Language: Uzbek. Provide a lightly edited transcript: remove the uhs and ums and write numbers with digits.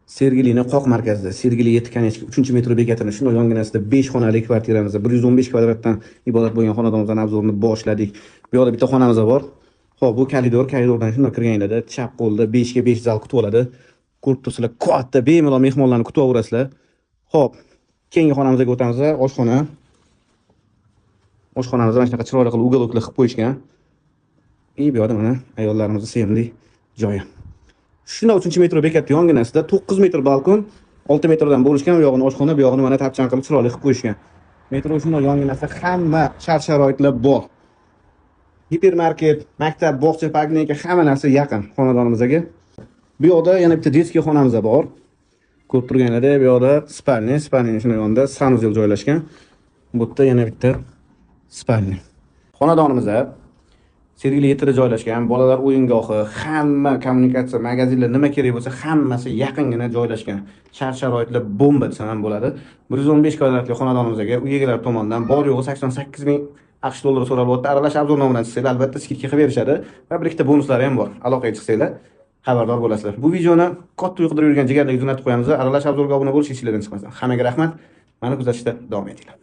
Sergelini qoq markazida, Sergeli 7 konechka 3-metro bekatini shunday yonginasida 5 xonali kvartiramizda 115 kvadratdan iborat bo'lgan xonadonimizdan обзор ni boshladik. Bu yoqda bitta xonamiz bor. Xo'p, bu koridor, koridordan shunday kirganinglarda chap qo'lda 5 ga 5 zal kutib oladi. Ko'rib turibsizlar, katta bemalol mehmonlarni kutib olaverasizlar. Xo'p, keyingi xonamizga o'tamiz, oshxona. Oshxonamizda mana shunaqa chiroyli qilib уголок lar qilib qo'yishgan. И bu yoqda mana ayollarimizni sevimli joyi. Shunda 3-metro bekatni yonginasida 9 metr balkon, 6 metrdan bo'lishgan, u yog'ini oshxona, bu yog'ini mana tapchan qilib chiroyli qilib qo'yishgan. Metro shunday yonginasida hamma shart-sharoitlar bor. Gipermarket, maktab, bog'cha, poliklinika, hamma narsa yaqin xonadonimizga. Bu yoqda yana bitta детский xonamiz bor. Ko'rib turganinglardek, bu yoqda спальня, спальня shunday yonida санузел joylashgan. Bu yerda yana bitta спальня. Xonadonimizda Sergeli 7da joylashgan, bolalar o'yingohi, hamma kommunikatsiya, magazinlar, nima kerak bo'lsa hammasi yaqingina joylashgan. Shart-sharoitlar bomba desam ham bo'ladi. 115 kvadratli xonadonimizga uy egalari tomonidan bor yo'g'i 88 ming AQSh dollari so'ralyapti. Aralash обзор nomidan chiqsanglar, albatta скидка qilib berishadi va bir ikkita bonuslari ham bor. Aloqaga chiqsanglar xabardor bo'lasizlar. Bu videoni katta uy qidirib yurgan jigarlarga jo'natib qo'yamiz. Aralash обзор ga obuna bo'lish esinglardan chiqmasin. Hammaga rahmat. Mani kuzatishda davom etinglar.